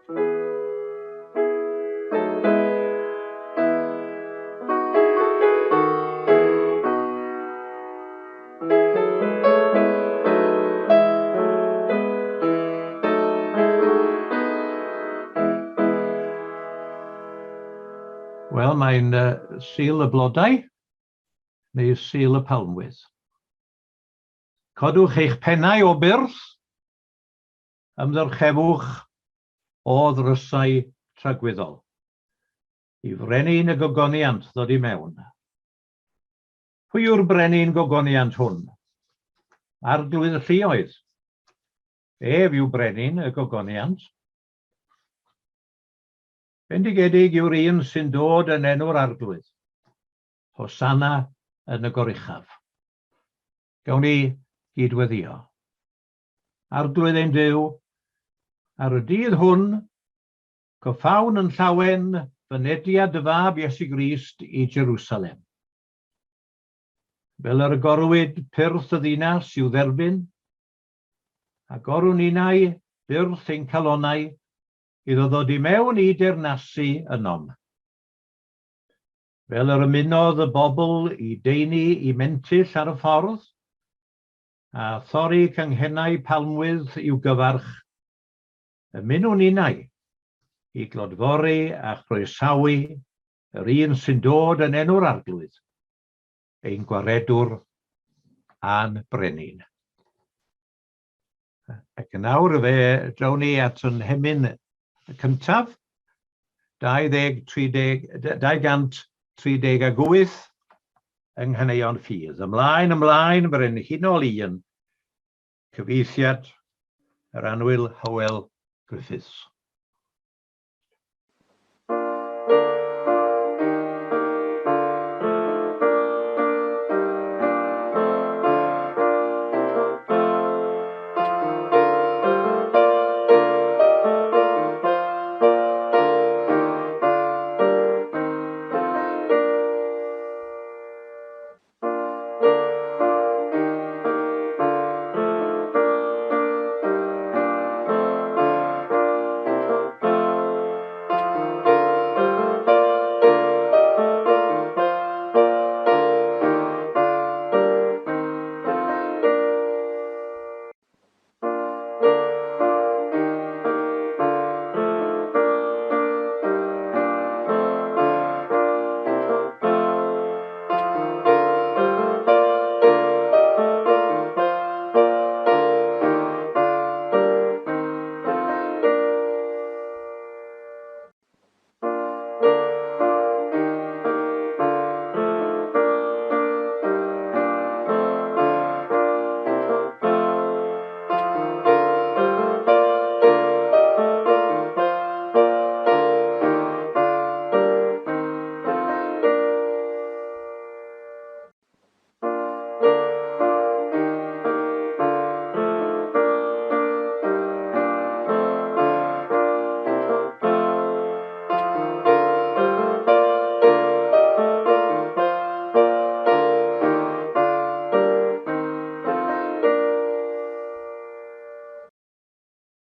Wel, mae'n uh, Sul y Blodau, neu Sul y Palmwydd. Codwch eich pennau o byrth, ymddyrchefwch o ddrysau tragwyddol, i frenin y gogoniant ddod i mewn. Pwy yw'r brenin gogoniant hwn? Arglwydd y lluoedd. Ef yw brenin y gogoniant. Bendigedig yw'r un sy'n dod yn enw'r Arglwydd. Hosanna yn y goruchaf. Gawn ni gyd-weddïo. Arglwydd ein Duw, ar y dydd hwn, coffáwn yn llawen fynediad dy Fab Iesu Grist i Jerusalem. Fel yr agorwyd pyrth y ddinas i'w dderbyn, agorwn ninnau byrth ein calonnau iddo ddod i mewn i deyrnasu ynom. Fel yr ymunodd y bobl i deini i mentyll ar y ffordd, a thorri canghennau palmwydd i'w gyfarch, ymunwn ninnau i glodfori a chroesawu yr un sy'n dod yn enw'r Arglwydd, ein Gwaredwr a'n Brenin. Ac yn awr fe drawn ni at yn hemyn cyntaf, 20, 30, 238 yng Nghaneuon Ffydd. Ymlaen, ymlaen, frenhinol un, cyfieithiad yr annwyl Hywel Griffiths.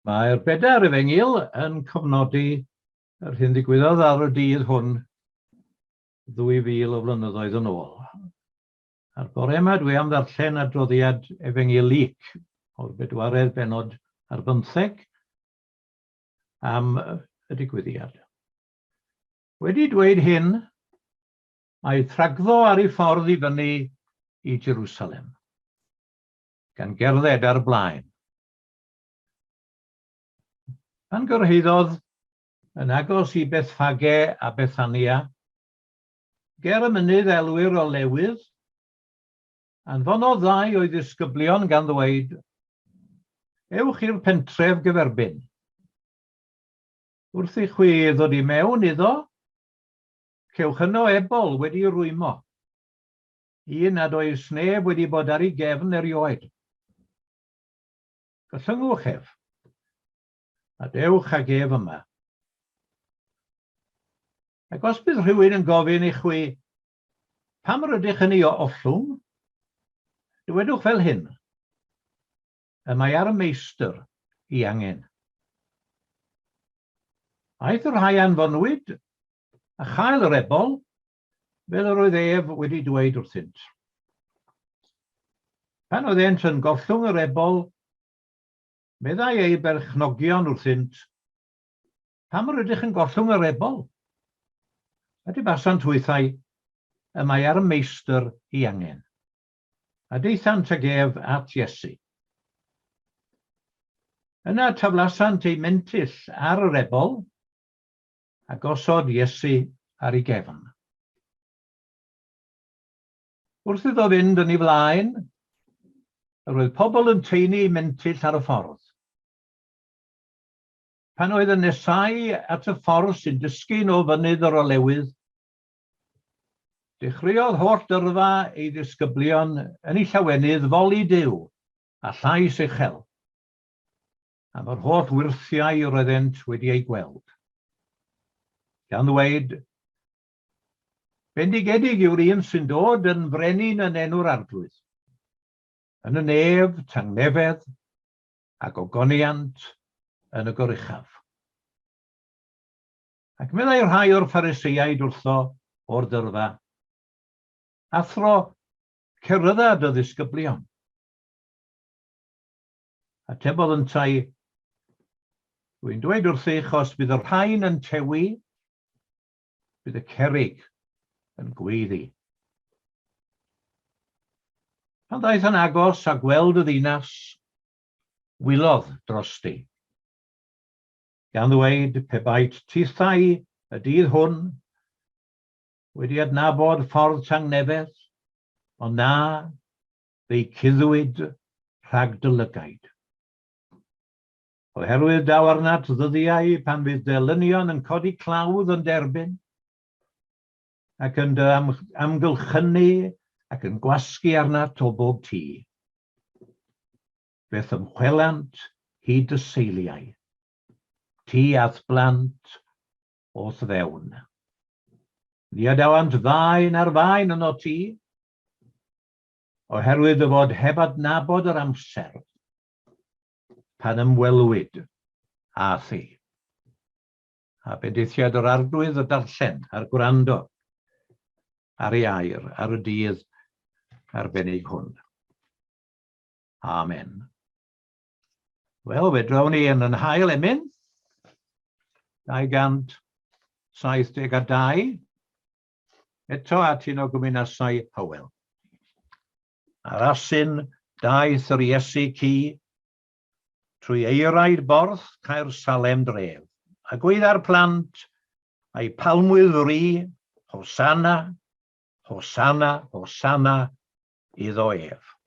Mae'r bedair efengyl yn cofnodi yr hyn ddigwyddodd ar y dydd hwn 2000 o flynyddoedd yn ôl. A'r bore yma dwi am ddarllen adroddiad Efengyl Luc o'r bedwaredd bennod ar bymtheg am y digwyddiad. Wedi dweud hyn, aeth rhagddo ar ei ffordd i fyny i Jerusalem, gan gerdded ar y blaen. Pan gyrhaeddodd yn agos i Bethffage a Bethania, Ger y mynydd elwir Olewydd, anfonodd ddau o'i ddisgyblion gan ddweud, Ewch i'r pentref gyferbyn. Wrth i chwi ddod i mewn iddo, cewch yno ebol wedi rwymo, un nad oes neb wedi bod ar ei gefn erioed. Gollyngwch ef, a dewch ag ef yma. Ac os bydd rhywun yn gofyn i chwi, Pam rydych yn ei ollwng? Dywedwch fel hyn, Y mae ar y meistr ei angen. Aeth y rhai anfonwyd a chael yr ebol, fel yr oedd ef wedi dweud wrthynt. Pan oeddent yn gollwng yr ebol, meddai ei berchnogion wrthynt, Pam yr ydych yn gollwng yr ebol? A dibasant hwythau, Y mae ar y meistr ei angen. A daethant ag ef at Iesu. Yna taflasant eu mentyll ar yr ebol, a gosod Iesu ar ei gefn. Wrth iddo fynd yn ei flaen, yr oedd pobl yn taenu eu mentyll ar y ffordd. Pan oedd yn nesáu at y ffordd sy'n disgyn o Fynydd yr Olewydd, dechreuodd holl dyrfa ei ddisgyblion yn eu llawenydd foli Duw â llais uchel am yr holl wyrthiau yr oeddent wedi eu gweld, gan ddweud, Bendigedig yw'r un sy'n dod yn frenin yn enw'r Arglwydd, yn y nef, tangnefedd, a gogoniant yn y goruchaf. Ac meddai rhai o'r Phariseaid wrtho o'r dyrfa, Athro, cerydda dy ddisgyblion. Atebodd yntau, Rwy'n dweud wrthych, os bydd y rhain yn tewi, bydd y cerrig yn gweiddi. Pan ddaeth yn agos a gweld y ddinas, wylodd drosti. Gan ddweud, Pe baet tithau y dydd hwn wedi adnabod ffordd tangnefedd, ond na, fe'i cuddwyd rhag dy lygaid. Oherwydd daw arnat ddyddiau pan fydd dy elynion yn codi clawdd yn derbyn, ac yn dy amgylchynu ac yn gwasgu arnat o bob tu. Fe'th ymchwelant hyd dy seiliau, ti a'th blant o'th fewn. Ni adawant faen ar faen yno ti, oherwydd dy fod heb adnabod yr amser pan ymwelwyd â thi. A bendithiad yr Arglwydd y darllen a'r gwrando ar ei air ar y dydd arbennig hwn. Amen. Wel, fe drawn ni yn yn hail emyn, 272, eto at un o gymwynasau Hywel. Ar asyn daeth yr Iesu ci, trwy eiraid borth Caer Salem dref, a gweidda'r plant, a'i palmwydd fri, Hosanna, Hosanna, Hosanna, iddo ef.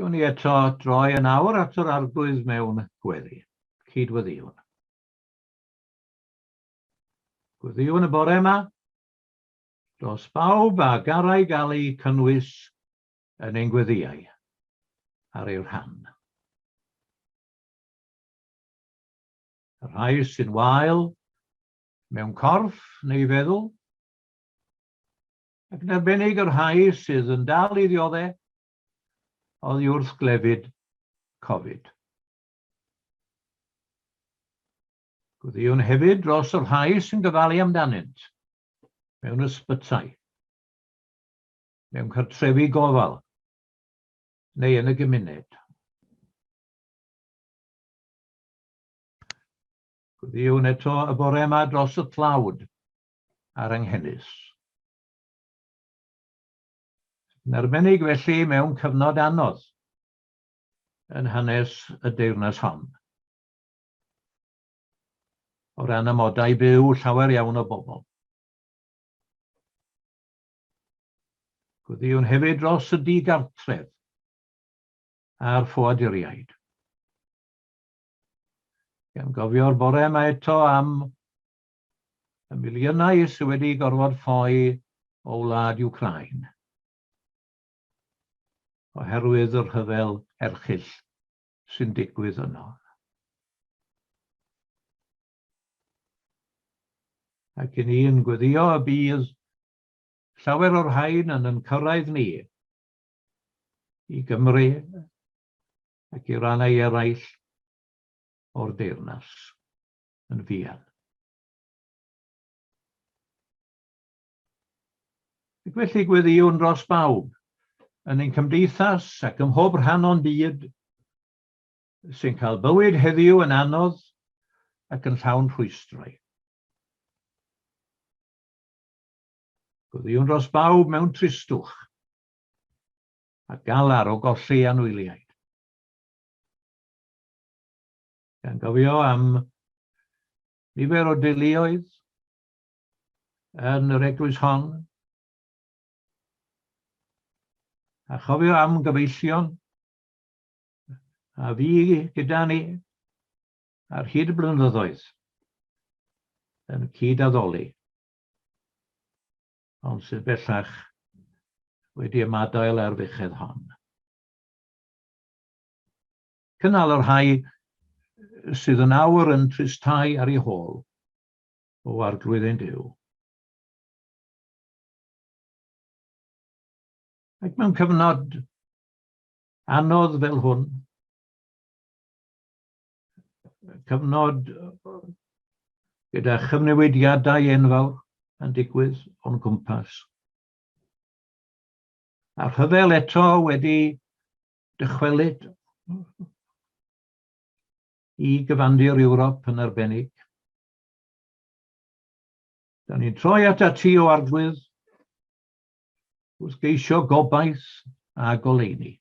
Gawn ni eto droi yn awr at yr Arglwydd mewn gweddi. Cyd-weddïwn. Gweddïwn y bore yma dros bawb a garai gael eu cynnwys yn ein gweddïau ar eu rhan. Y rhai sy'n wael mewn corff neu feddwl, ac yn arbennig y rhai sydd yn dal i ddiodde oddi wrth glefyd Covid. Gweddïwn hefyd dros y rhai sy'n gofalu amdanynt mewn ysbytai, mewn cartrefi gofal neu yn y gymuned. Gweddïwn eto y bore yma dros y tlawd a'r anghenus. Yn arbennig felly mewn cyfnod anodd yn hanes y deyrnas hon. O ran amodau byw llawer iawn o bobl. Gweddïwn hefyd dros y digartref a'r ffoaduriaid. Gan gofio'r bore yma eto am y miliynau sydd wedi gorfod ffoi o wlad Ukraine oherwydd y rhyfel erchyll sy'n digwydd yno. Ac i ni yn gweddio y bydd llawer o'r rhain yn yn cyrraedd ni i Gymru ac i rannau eraill o'r deyrnas yn fuan. Ac felly gweddïwn dros bawb yn ein cymdeithas ac ym mhob rhan o'n byd sy'n cael bywyd heddiw yn anodd ac yn llawn rhwystrau. Gweddïwn dros bawb mewn tristwch a galar o golli anwyliaid. Gan gofio am nifer o deuluoedd yn yr eglwys hon, a chofio am gyfeillion a fi gyda ni ar hyd y blynyddoedd yn cyd-addoli, ond sydd bellach wedi ymadael â'r fuchedd hon. Cynnal y rhai sydd yn awr yn tristau ar ei hôl, o Arglwydd ein Duw. Ac mewn cyfnod anodd fel hwn, cyfnod gyda chyfnewidiadau enfawr yn digwydd o'n cwmpas, a rhyfel eto wedi dychwelyd i gyfandir Ewrop yn arbennig. Da ni'n troi atat ti, o Arglwydd, wrth geisio gobaith a goleuni.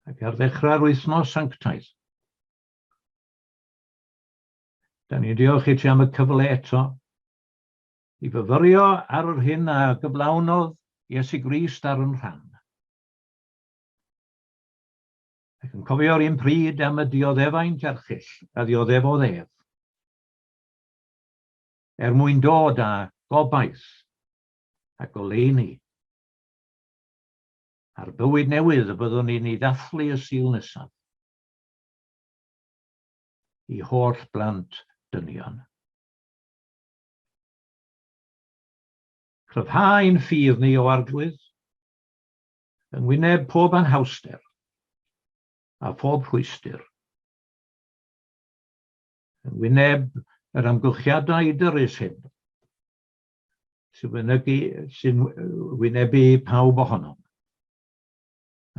Ac ar ddechrau'r wythnos sanctaidd, da ni'n diolch i ti am y cyfle eto i fyfyrio ar yr hyn a gyflawnodd Iesu Grist ar yn rhan. Ac yn cofio'r un pryd am y dioddefaint erchyll a ddioddefodd ef, er mwyn dod â gobaith a goleuni a'r bywyd newydd y byddwn ni'n ei ddathlu y Sul nesaf i holl blant dynion. Cryfha ein ffydd ni, o Arglwydd, yng ngwyneb pob anhawster a phob rhwystr, yng ngwyneb yr amgylchiadau dyrys hyn sy'n wynebu, sy'n wynebu pawb ohonom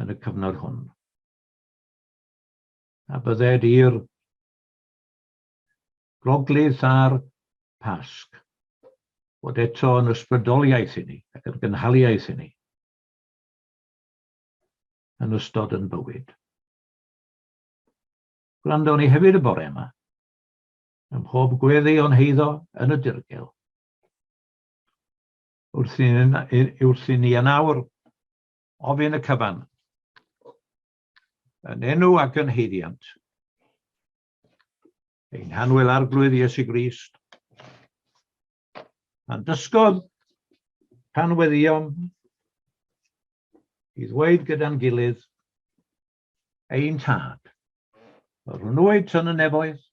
yn y cyfnod hwn. A bydded i'r groglith a'r Pasg fod eto yn ysbrydoliaeth i ni ac yn gynhaliaeth i ni yn ystod yn bywyd. Gwrando ni hefyd y bore yma, ym mhob gweddi o'n heiddo yn y dirgel. Wrth i ni, wrth i ni yn awr ofyn y cyfan yn enw ac yn haeddiant ein hanwyl Arglwydd Iesu Grist, a'n dysgodd pan weddiom i ddweud gyda'n gilydd, Ein Tad, yr hwn wyt yn y nefoedd,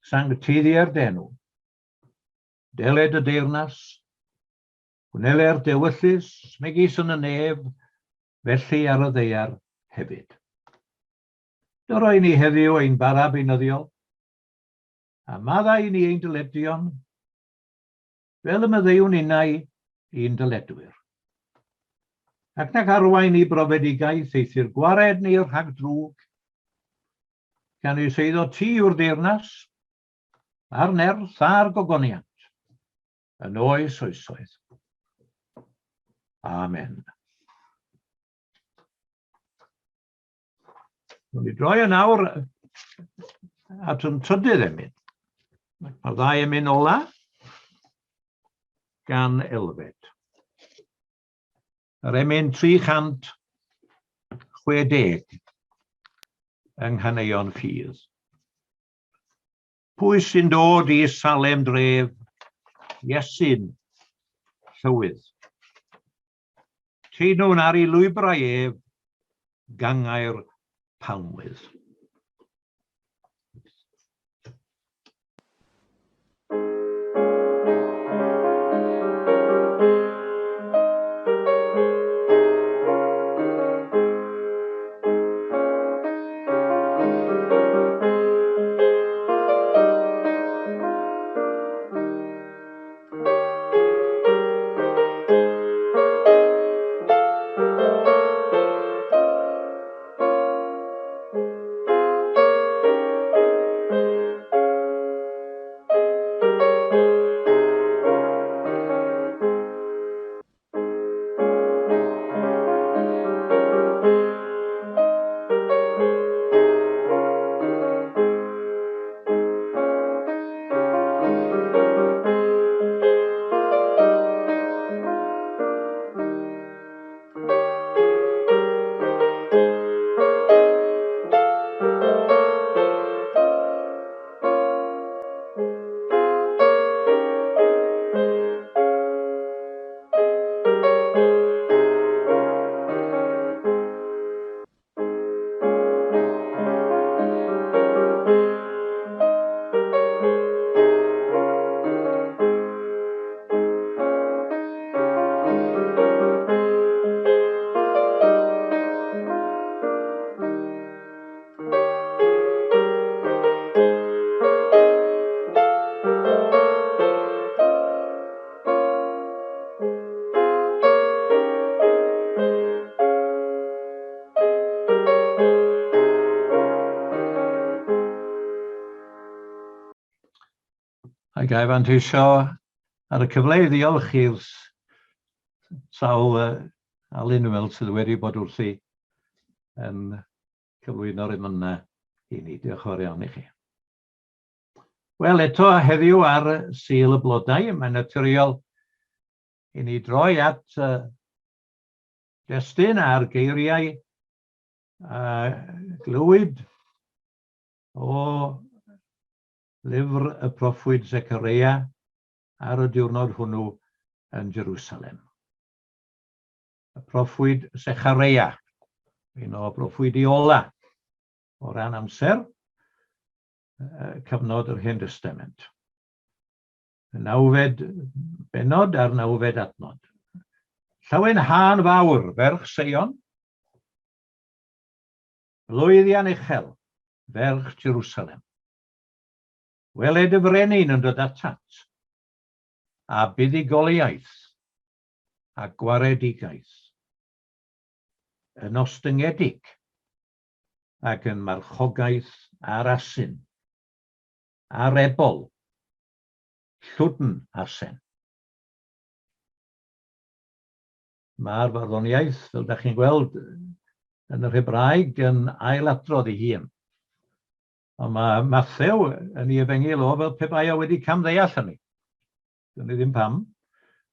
sancteiddier d'enw, deled y deyrnas, gwneler d'ewyllys megis yn y nef, felly ar y ddaear hefyd. Dyro i ni heddiw ein bara beunyddiol, a maddau i ni ein dyledion, fel y maddeuwn innau i'n dyledwyr. Ac nac arwain i brofedigaeth eithr gwared ni rhag drwg, canys eiddo ti yw'r deyrnas, a'r nerth a'r gogoniant, yn oes oesoedd. Amen. Nw'n ni droi yn awr at yn trydydd emyn. Mae'r ddau emyn ola gan Elfed. Yr emyn 360 yng Nghaneuon Ffydd. Pwy sy'n dod i Salem dref? Iesu'n llywydd. Teyrnwn ar ei lwybrau ef, gangau'r palmwydd. A ga i fanteisio ar y cyfle i ddiolch i'r sawl Alun dwi'n meddwl sydd wedi bod wrthi yn cyflwyno'r emynau i ni. Diolch yn fawr iawn i chi. Wel, eto heddiw ar Sul y Blodau, mae'n naturiol i ni droi at destun a'r geiriau a glywyd o lyfr y proffwyd Zechareia ar y diwrnod hwnnw yn Jerusalem. Y proffwyd Zechareia, un o broffwydi ola o ran amser, cyfnod yr Hen Destament. Y nawfed bennod a'r nawfed adnod. Llawenhân fawr, ferch Seion, Blwyddian uchel, ferch Jerusalem. Wele dy frenin yn dod atat, a buddugoliaeth a gwaredigaeth, yn ostyngedig ac yn marchogaeth ar asyn, ar ebol, llwdn asen. Mae'r farddoniaeth, fel da chi'n gweld, yn yr Hebraeg yn ailadrodd ei hun. Ond mae Mathew yn ei efengyl o fel pe bai o wedi camddeall hynny. Dwn i ddim pam.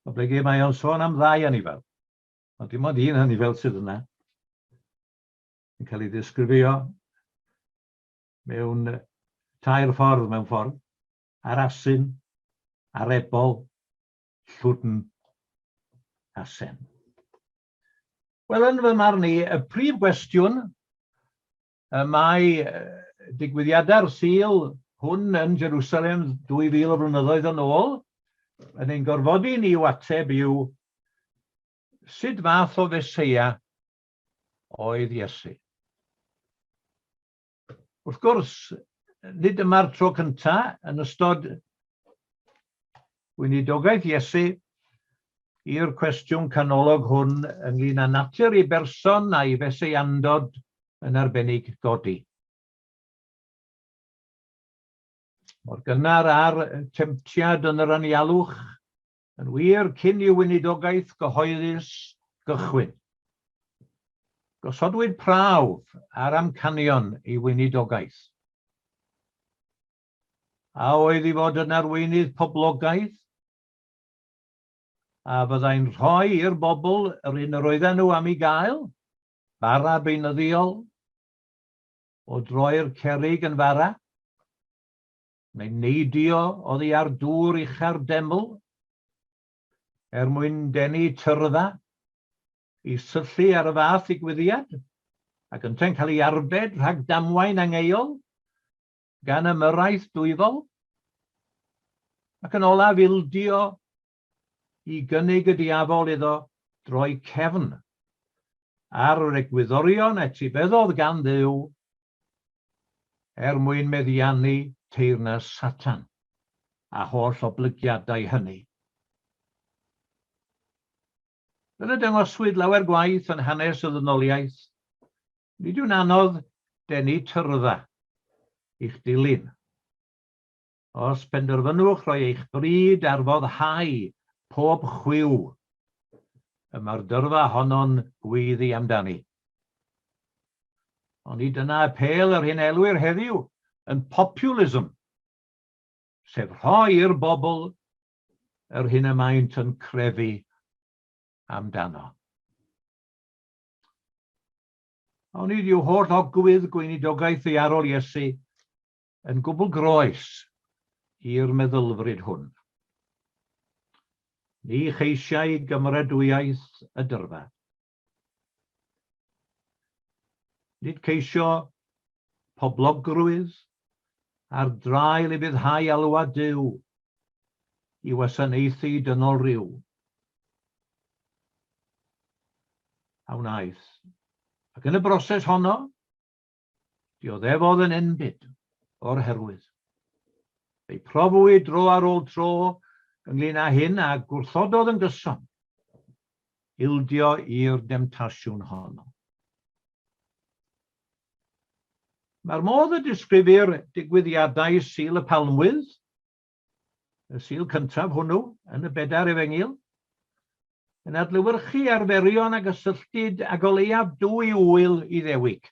Oblegid mae o'n sôn am ddau anifail. Ond dim ond un anifail sydd yna. Yn cael ei ddisgrifio mewn tair ffordd mewn ffordd, ar asyn, ar ebol, llwdn a sen. Wel, yn fy marn i, y prif gwestiwn y mae digwyddiadau'r Sul hwn yn Jerusalem 2000 o flynyddoedd yn ôl yn ein gorfodi ni i'w ateb yw sut fath o Feseia oedd Iesu? Wrth gwrs, nid dyma'r tro cyntaf yn ystod gweinidogaeth Iesu i'r cwestiwn canolog hwn ynglyn â natur ei berson a'i feseiandod yn arbennig godi. Mor gynnar ar temtiad yn yr anialwch, yn wir cyn i'w weinidogaeth gyhoeddus gychwyn. Gosodwyd prawf ar amcanion ei weinidogaeth. A oedd i fod yn arweinydd poblogaidd? A fyddai'n rhoi i'r bobl yr un yr oedden nhw am ei gael, bara beunyddiol, o droi'r cerrig yn fara? Neu neidio oddi ar dŵr ucha'r deml er mwyn denu tyrfa i syllu ar y fath ddigwyddiad, ac yntau'n cael ei arbed rhag damwain angeuol gan ymyrraeth dwyfol, ac yn olaf ildio i gynnig y diafol iddo droi cefn ar yr egwyddorion etifeddodd gan Dduw er mwyn meddiannu teyrnas Satan a holl oblygiadau hynny. Fel y dangoswyd lawer gwaith yn hanes y ddynoliaeth, nid yw'n anodd denu tyrfa i'ch dilyn. Os penderfynwch roi eich bryd ar foddhau pob chwiw y mae'r dyrfa honno'n gweiddi amdani. Ond nid dyna apêl yr hyn elwir heddiw yn populism, sef rhoi i'r bobl yr hyn y maent yn crefu amdano. Ond nid yw holl ogwydd gweinidogaeth ddaearol Iesu yn gwbl groes i'r meddylfryd hwn. Ni cheisiai gymeradwyaeth y dyrfa. Nid ceisio poblogrwydd ar draul ufuddhau alwad Duw i wasanaethu dynol ryw a wnaeth. Ac yn y broses honno, Dioddefodd yn enbyd o'r herwydd. Fe'i profwyd dro ar ôl tro ynglŷn â hyn a gwrthododd yn gyson ildio i'r demtasiwn honno. Mae'r modd y disgrifir digwyddiadau Sul y Palmwydd, y Sul cyntaf hwnnw yn y bedair Efengyl, yn adlewyrchu arferion a gysylltid ag o leiaf dwy ŵyl Iddewig,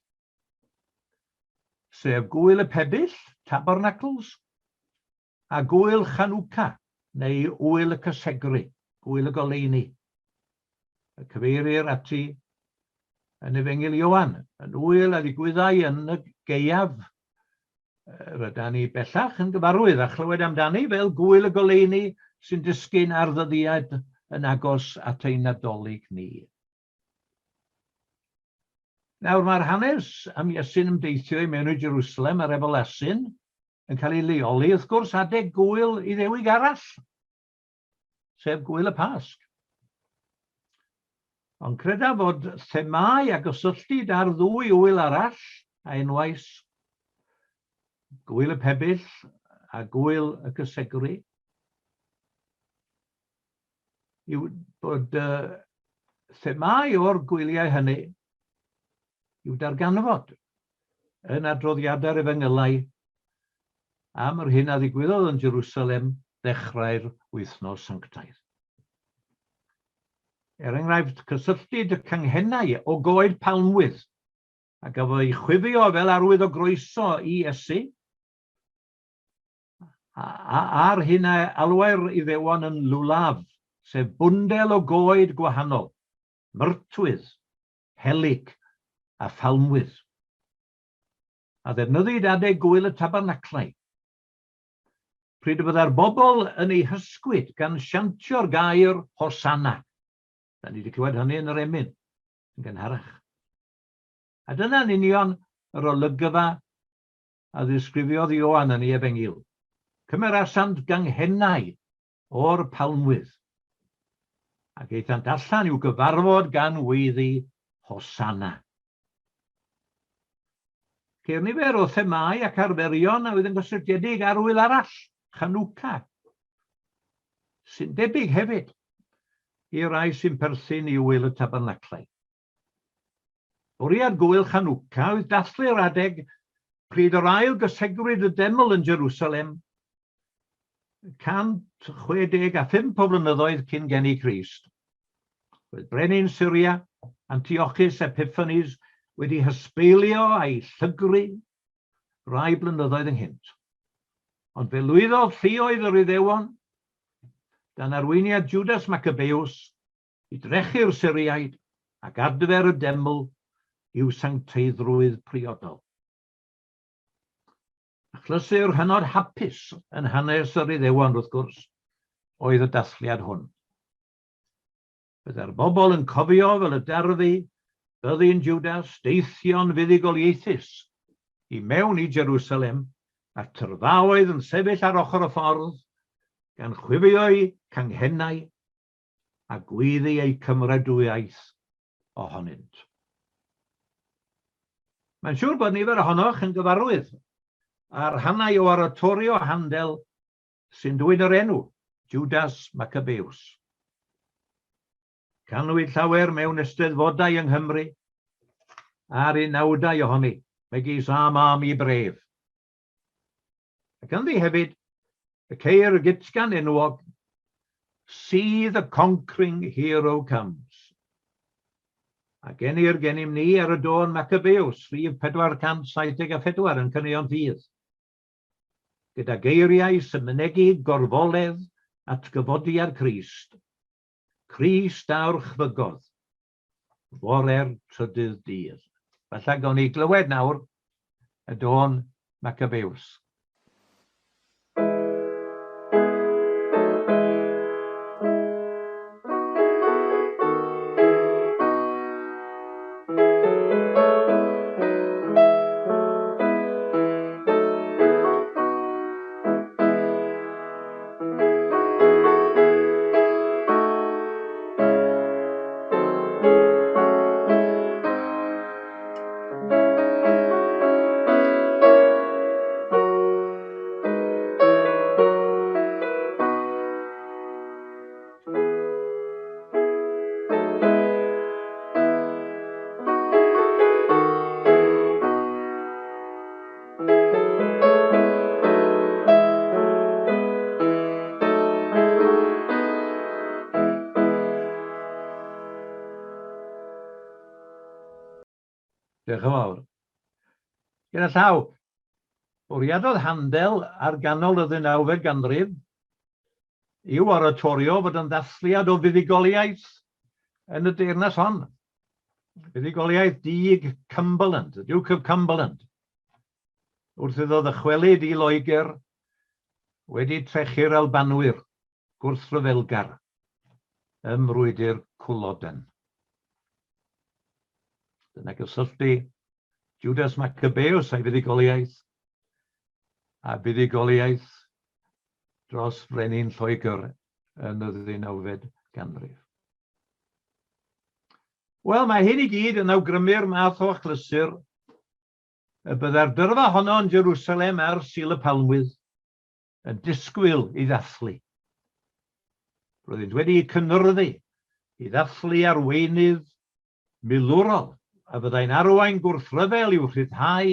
sef Gŵyl y Pebyll, Tabernacles, a Gŵyl Chanwca, neu Ŵyl y Cysegru, Gŵyl y Goleuni, y cyfeirir ati yn Efengyl Ioan, yn ŵyl a ddigwyddai yn y gaeaf. Rydan ni bellach yn gyfarwydd â chlywed amdani fel Gŵyl y Goleuni sy'n disgyn ar ddyddiad yn agos at ein Nadolig ni. Nawr, mae'r hanes am Iesu'n ymdeithio i mewn i Jerusalem ar Efolasyn yn cael ei leoli, wrth gwrs, adeg gŵyl Iddewig arall, sef Gŵyl y Pasg. Ond credaf fod themâu a gysylltid â'r ddwy ŵyl arall a enwais, Gŵyl y Pebyll a Gŵyl y Cysegru, yw bod uh, themâu o'r gwyliau hynny i'w darganfod yn adroddiadau'r Efengylau am yr hyn a ddigwyddodd yn Jerusalem ddechrau'r wythnos sanctaidd. Er enghraifft, cysylltid y canghennau o goed palmwydd a gafodd eu chwifio fel arwydd o groeso i Iesu, a'r hyn a alwai'r Iddewon yn lulaf, sef bwndel o goed gwahanol, myrtwydd, helyg. a phalmwydd, a ddefnyddid adeg Gŵyl y Tabernaclau, pryd y byddai'r bobl yn eu hysgwyd gan siantio'r gair Hosanna. Da ni wedi clywed hynny yn yr emyn yn gynharach. A dyna'n union yr olygfa a ddisgrifiodd Ioan yn ei Efengyl. Cymerasant ganghennau o'r palmwydd, ac aethant allan i'w gyfarfod gan weiddi Hosanna. Ceir nifer o themâu ac arferion a oedd yn gysylltiedig â'r ŵyl arall, Chanukah, sy'n debyg hefyd i rai sy'n perthyn i ŵyl y Tabernaclau. Bwriad Gŵyl Chanukah oedd dathlu'r adeg pryd yr ail gysegrwyd y deml yn Jerusalem, 165 o flynyddoedd cyn geni Crist. Roedd brenin Syria, Antiochus Epiphanes, wedi hysbeilio a'i llygru rai blynyddoedd ynghynt. Ond fe lwyddodd lluoedd yr Iddewon, dan arweiniad Judas Maccabeus, i drechu'r Syriaid ac adfer y deml i'w sancteiddrwydd priodol. Achlysur hynod hapus yn hanes yr Iddewon, wrth gwrs, oedd y dathliad hwn. Byddai'r bobl yn cofio fel y darfu byddin Jwdas deithio'n fuddugoliaethus i mewn i Jerusalem a'r tyrfaoedd yn sefyll ar ochr y ffordd gan chwifio'u canghennau a gweiddi eu cymeradwyaeth ohonynt. Mae'n siŵr bod nifer ohonoch yn gyfarwydd â'r rhannau o oratorio Handel sy'n dwyn yr enw Judas Maccabeus. Canwyd llawer mewn eisteddfodau yng Nghymru a'r unawdau ohoni, megis A Mam i Bref. Ac ynddi hefyd y ceir y gytgan enwog See the conquering hero comes. A genir gennym ni ar y dôn Maccabeus, rhif 474 yn Caneuon Ffydd, gyda geiriau sy'n mynegi gorfoledd atgyfodiad Crist, Crist a orchfygodd fore'r trydydd dydd. Falle gawn ni glywed nawr y dôn Maccabeus. Diolch yn fawr. Gyda llaw, bwriadodd Handel ar ganol y ddeunawfed ganrif i'w oratorio fod yn ddathliad o fuddugoliaeth yn y deyrnas hon. Buddugoliaeth Dug Cumberland, the Duke of Cumberland, wrth iddo ddychwelyd i Loegr wedi trechu'r Albanwyr gwrthryfelgar ym mrwydr Culloden. Dyna gysylltu Judas Maccabeus a'i fuddugoliaeth, a buddugoliaeth dros frenin Lloegr yn y ddeunawfed ganrif. Wel, mae hyn i gyd yn awgrymu'r math o achlysur y byddai'r dyrfa honno yn Jerusalem ar Sul y Palmwydd yn disgwyl i ddathlu. Roeddynt wedi cynnyrfu i ddathlu arweinydd milwrol a fyddai'n arwain gwrthryfel i'w rhyddhau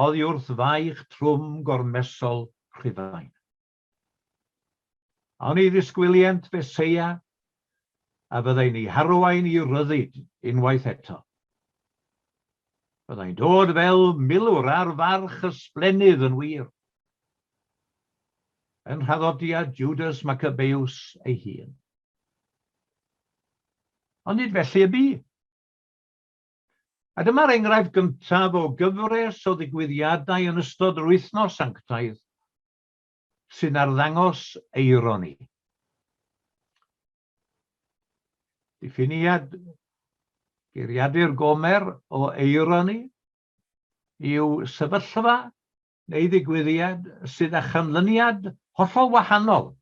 oddi wrth faich trwm gormesol Rhufain. Oni ddisgwylient Feseia a fyddai'n eu harwain i ryddid unwaith eto? Byddai'n dod fel milwr ar farch ysblennydd yn wir, yn nhraddodiad Judas Maccabeus ei hun. Ond nid felly y bu. A dyma'r enghraifft gyntaf o gyfres o ddigwyddiadau yn ystod yr wythnos sanctaidd sy'n arddangos eironi. Diffiniad geiriadur Gomer o eironi yw sefyllfa neu ddigwyddiad sydd â chanlyniad hollol wahanol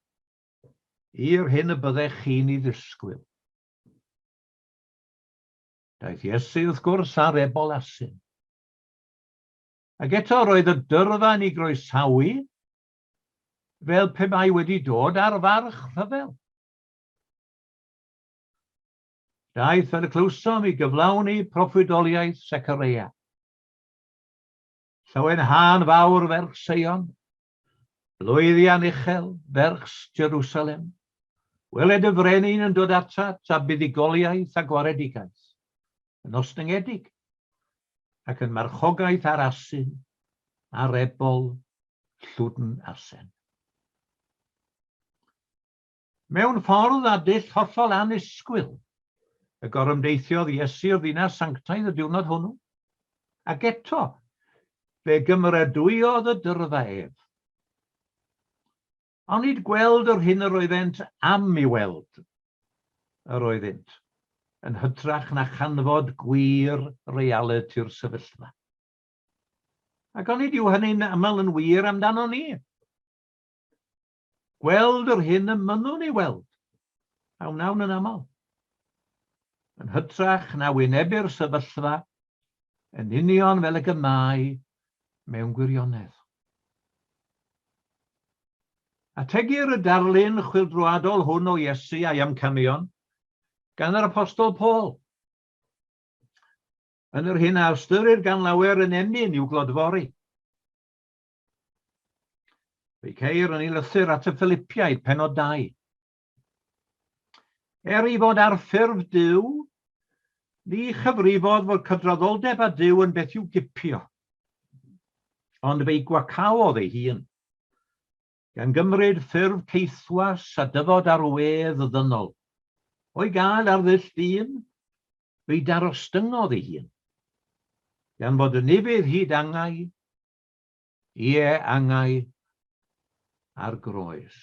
i'r hyn y byddech chi'n ei ddisgwyl. Daeth Iesu, wrth gwrs, ar ebol asyn. Ac eto roedd y dyrfa yn ei groesawu fel pe bai wedi dod ar farch rhyfel. Daeth, fel y clywsom, i gyflawni proffwydoliaeth Secareia. Llawenhân fawr ferch Seion, Blwyddian uchel, ferch Jerusalem, weled y frenin yn dod atat â buddugoliaeth a gwaredigaeth, yn ostyngedig, ac yn marchogaeth ar asyn, ar ebol llwdn asen. Mewn ffordd a dull hollol annisgwyl, y gorymdeithiodd Iesu o'r ddinas sanctaidd y diwrnod hwnnw, ac eto fe gymeradwyodd y dyrfa ef. Onid gweld yr hyn yr oeddent am i weld yr oeddynt, yn hytrach na chanfod gwir realiti'r sefyllfa. Ac onid yw hynny'n aml yn wir amdanon ni? Gweld yr hyn y mynnwn ei weld, a wnawn yn aml, yn hytrach na wynebu'r sefyllfa yn union fel ag y mae mewn gwirionedd. Ategir y darlun chwyldroadol hwn o Iesu a'i amcanion gan yr Apostol Paul. Yn yr hyn a ystyrir gan lawer yn emyn i'w glodfori. Fe'i ceir yn ei lythyr at y Philipiaid, penod 2. Er ei fod ar ffurf Duw, ni chyfrifodd fod cydraddoldeb â Duw yn beth i'w gipio, ond fe'i gwacaodd ei hun, gan gymryd ffurf caethwas a dyfod ar wedd ddynol. O'i gael ar ddull dyn, fe'i darostyngodd ei hun, gan fod yn ufudd hyd angau, Ie, angau a'r groes.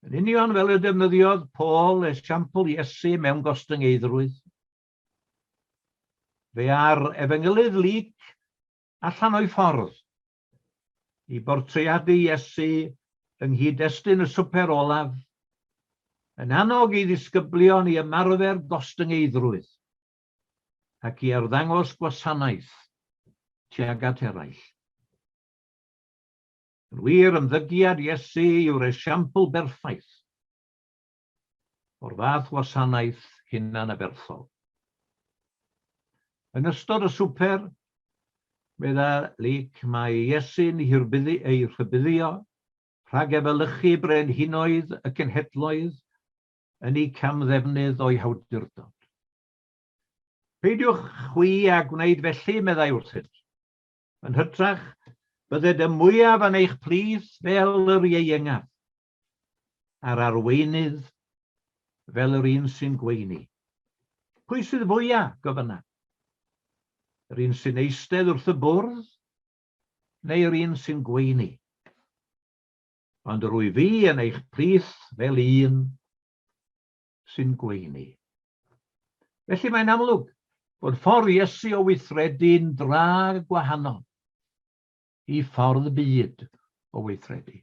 Yn union fel y defnyddiodd Paul esiampl Iesu mewn gostyngeiddrwydd. Fe a'r efengylydd Luc allan o'i ffordd i bortreadu Iesu yng nghyd-destun y swper olaf, yn annog ei ddisgyblion i ymarfer gostyngeiddrwydd. ac i arddangos gwasanaeth tuag at eraill. Yn wir, ymddygiad Iesu yw'r esiampl berffaith o'r fath wasanaeth hunanaberthol. Yn ystod y swper, medda Luc, mae Iesu'n ei rhybuddio rhag efelychu brenhinoedd y cenhedloedd yn eu camddefnydd o'u hawdurdod. Peidiwch chwi â gwneud felly, meddai wrthynt. Yn hytrach, bydded y mwyaf yn eich plith fel yr ieuengaf, a'r arweinydd fel yr un sy'n gweini. Pwy sydd fwyaf, gofynna? Yr un sy'n eistedd wrth y bwrdd, neu yr un sy'n gweini? Ond yr wyf fi yn eich plith fel un sy'n gweini. Felly mae'n amlwg bod ffordd Iesu o weithredu'n dra gwahanol i ffordd y byd o weithredu.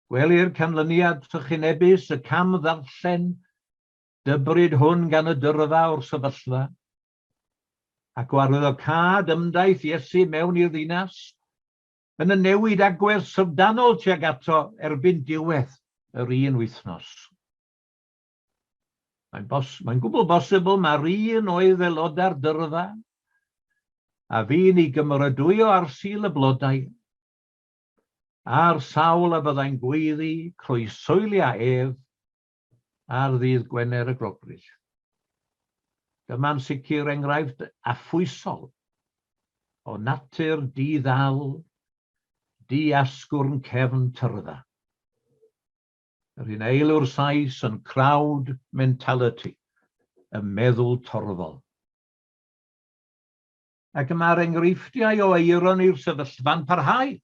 Gwelir canlyniad trychinebus y cam ddarllen dybryd hwn gan y dyrfa o'r sefyllfa, ac o arwyddocâd ymdaith Iesu mewn i'r ddinas, yn y newid agwedd syfrdanol tuag ato erbyn diwedd yr un wythnos. Mae'n, bos, mae'n gwbl bosibl mae'r un oedd aelodau'r dyrfa a fu'n ei gymeradwyo ar Sul y Blodau, a'r sawl a fyddai'n gweiddi croeshoelia ef ar ddydd Gwener y Groglith. Dyma'n sicr enghraifft affwysol o natur di-ddal, di-asgwrn cefn tyrfa. Yr un eilw'r Sais yn crowd mentality. y meddwl torfol. Ac y mae'r enghreifftiau o eironi'r sefyllfa'n parhau.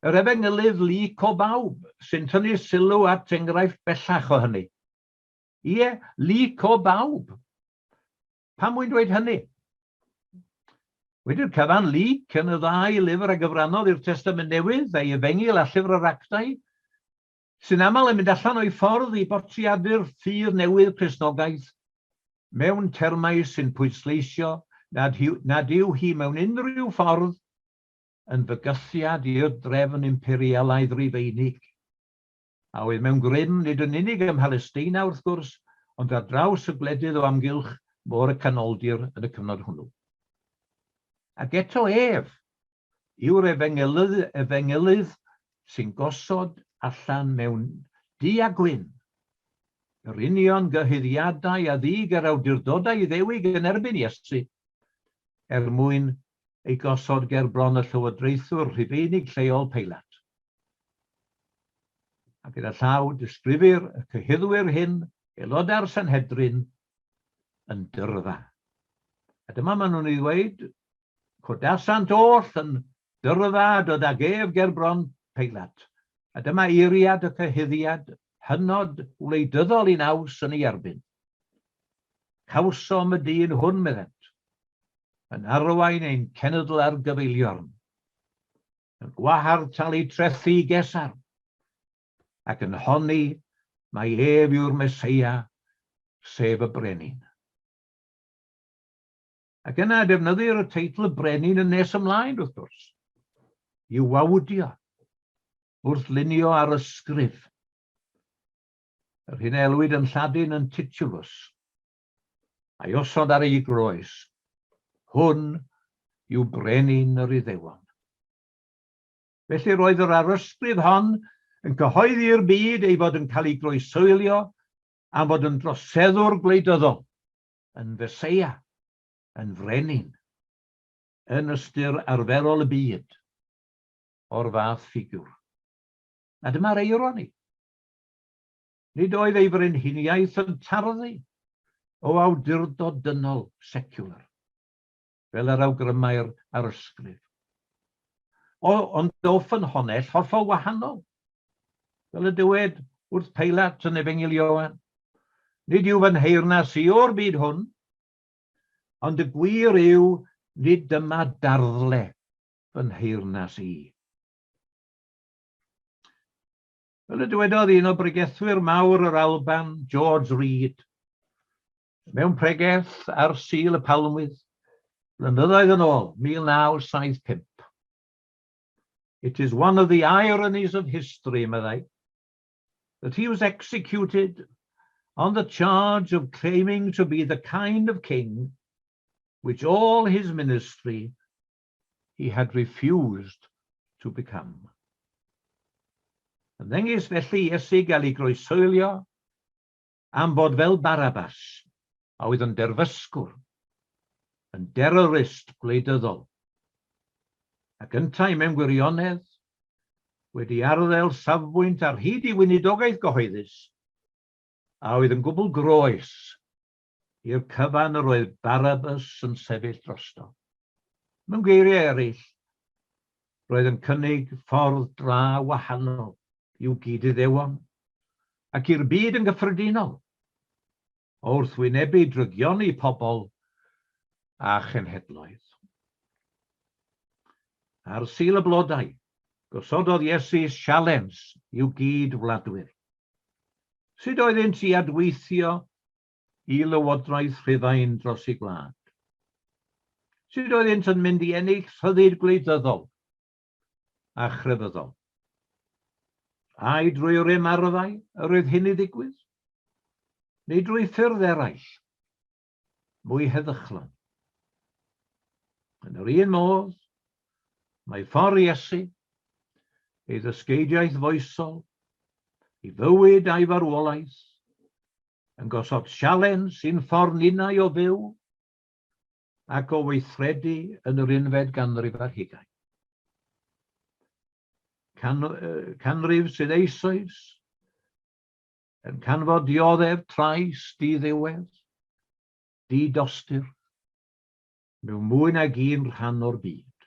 Yr efengylydd Luc o bawb sy'n tynnu sylw at enghraifft bellach o hynny. Ie, Luc o bawb. Pam wy'n dweud hynny? Wedi'r cyfan, Luc yn y ddau lyfr a gyfrannodd i'r Testament Newydd, ei Efengyl a Llyfr yr Actau, sy'n aml yn mynd allan o'i ffordd i bortreadu'r ffydd newydd Cristnogaeth mewn termau sy'n pwysleisio nad, nad yw hi mewn unrhyw ffordd yn fygythiad i'r drefn imperialaidd Rufeinig, a oedd mewn grym nid yn unig ym Mhalesteina wrth gwrs, ond ar draws y gwledydd o amgylch Môr y Canoldir yn y cyfnod hwnnw. Ac eto ef yw'r efengylydd, efengylydd sy'n gosod allan mewn du a gwyn yr union gyhuddiadau a ddug yr awdurdodau Iddewig yn erbyn Iesu er mwyn ei gosod ger bron y llywodraethwr Rhufeinig lleol Peilat. A gyda llaw, disgrifir y cyhuddwyr hyn, aelodau'r Sanhedrin, yn dyrfa. A dyma maen nhw'n ei ddweud, codasant oll yn dyrfa a dod ag ef ger bron Peilat. A dyma eiriad y cyhuddiad hynod wleidyddol i naws yn ei erbyn. Cawsom y dyn hwn, meddent, yn arwain ein cenedl ar gyfeiliorn, yn gwahardd talu trethi i Gesar, ac yn honni mai ef yw'r Meseia, sef y Brenin. Ac yna defnyddir y teitl Brenin yn nes ymlaen, wrth gwrs, i'w wawdio wrth lunio ar ysgrif, yr hyn a elwid yn Lladin yn titulus, a'i osod ar ei groes, hwn yw brenin yr Iddewon. Felly roedd yr arysgrif hon yn cyhoeddi i'r byd ei fod yn cael ei groeshoelio am fod yn droseddwr gwleidyddol, yn Feseia, yn frenin, yn ystyr arferol y byd o'r fath ffigiwr. A dyma'r eironi. Nid oedd ei frenhiniaeth yn tarddu o awdurdod dynol seciwlar, fel yr awgrymai'r arysgrif, o, ond o ffynhonnell hollol wahanol, fel y dywed wrth Peilat yn Efengyl Ioan, Nid yw fy nheyrnas i o'r byd hwn, ond y gwir yw nid dyma darddle fy nheyrnas i. Fel y dywedodd un o bregethwyr mawr yr Alban, George Reid, mewn pregeth ar Sul y Palmwydd, blynyddoedd yn ôl, 1975. It is one of the ironies of history, meddai, that he was executed on the charge of claiming to be the kind of king which all his ministry he had refused to become. Ymddengys felly Iesu gael ei groeshoelio am fod fel Barabbas, a oedd yn derfysgwr, yn derrorist gwleidyddol, ac yntau mewn gwirionedd wedi arddel safbwynt ar hyd ei weinidogaeth gyhoeddus, a oedd yn gwbl groes i'r cyfan yr oedd Barabbas yn sefyll drosto. Mewn geiriau eraill, roedd yn cynnig ffordd dra wahanol i'w gyd-Iddewon ac i'r byd yn gyffredinol o wrthwynebu drygioni pobl a chenhedloedd. Ar Sul y Blodau, gosododd Iesu sialens i'w gyd-wladwyr. Sut oeddynt i adweithio i lywodraeth Rhufain dros eu gwlad? Sut oeddynt yn mynd i ennill rhyddid gwleidyddol a chrefyddol? Ai drwy rym arfau yr oedd hyn i ddigwydd? Neu drwy ffyrdd eraill, mwy heddychlon? Yn yr un modd, mae ffordd Iesu, ei ddysgeidiaeth foesol, ei fywyd a'i farwolaeth, yn gosod sialens i'n ffordd ninnau o fyw ac o weithredu yn yr unfed ganrif ar hugain. Can, canrif sydd eisoes Yn canfod dioddef trais di-ddiwedd, di-dostur, mewn mwy nag un rhan o'r byd.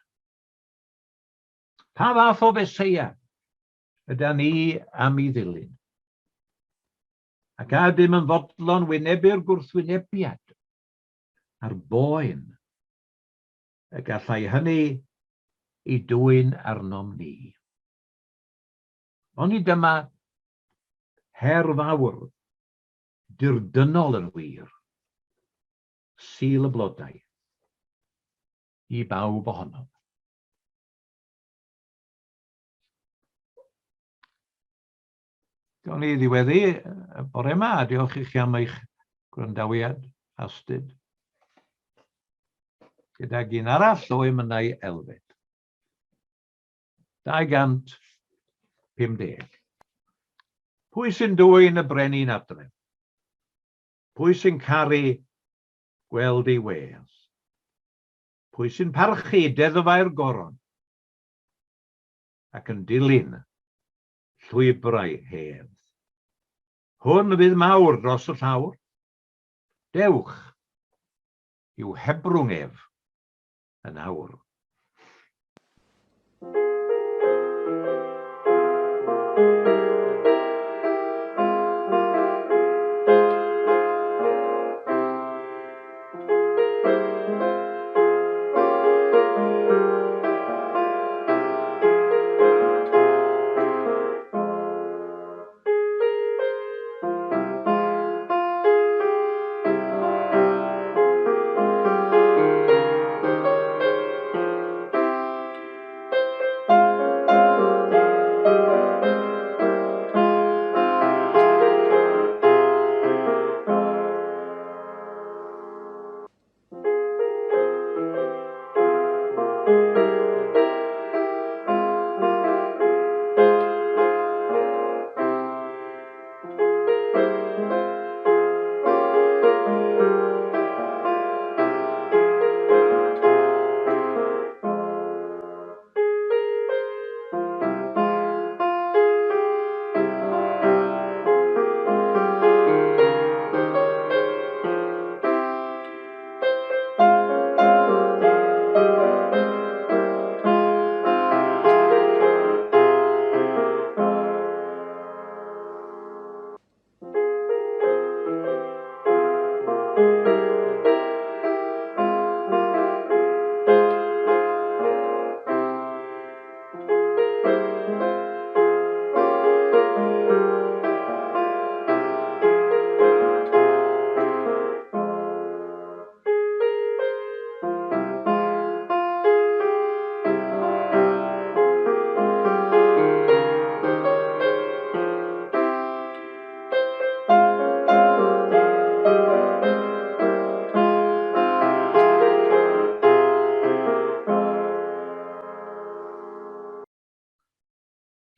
Pa fath o Feseia yda ni am i ddilyn? Ac a ydym yn fodlon wynebu'r gwrthwynebiad a'r boen y gallai hynny i dwyn arnom ni? Onid dyma her fawr, dirdynnol yn wir, Sul y Blodau, i bawb ohonom? Gawn ni ddiweddu y bore yma, a diolch i chi am eich gwrandawiad astud. Gydag un arall o emynau Elfed. 250. Pwy sy'n dwyn y brenin adref? Pwy sy'n caru gweld ei wedd? Pwy sy'n parchu deddfau'r goron ac yn dilyn llwybrau hedd? Hwn fydd mawr dros y llawr. Dewch i'w hebrwng ef yn awr.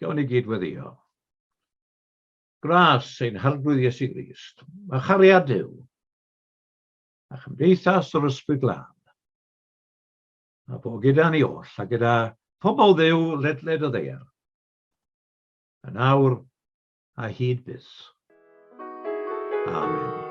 Gawn ni gyd weddio. Gras ein Harglwydd Iesu Grist, a chariad Duw, a chymdeithas yr Ysbryd Glân, a bo gyda ni oll, a gyda phobl Dduw ledled y ddaear, yn awr a hyd byth. Amen.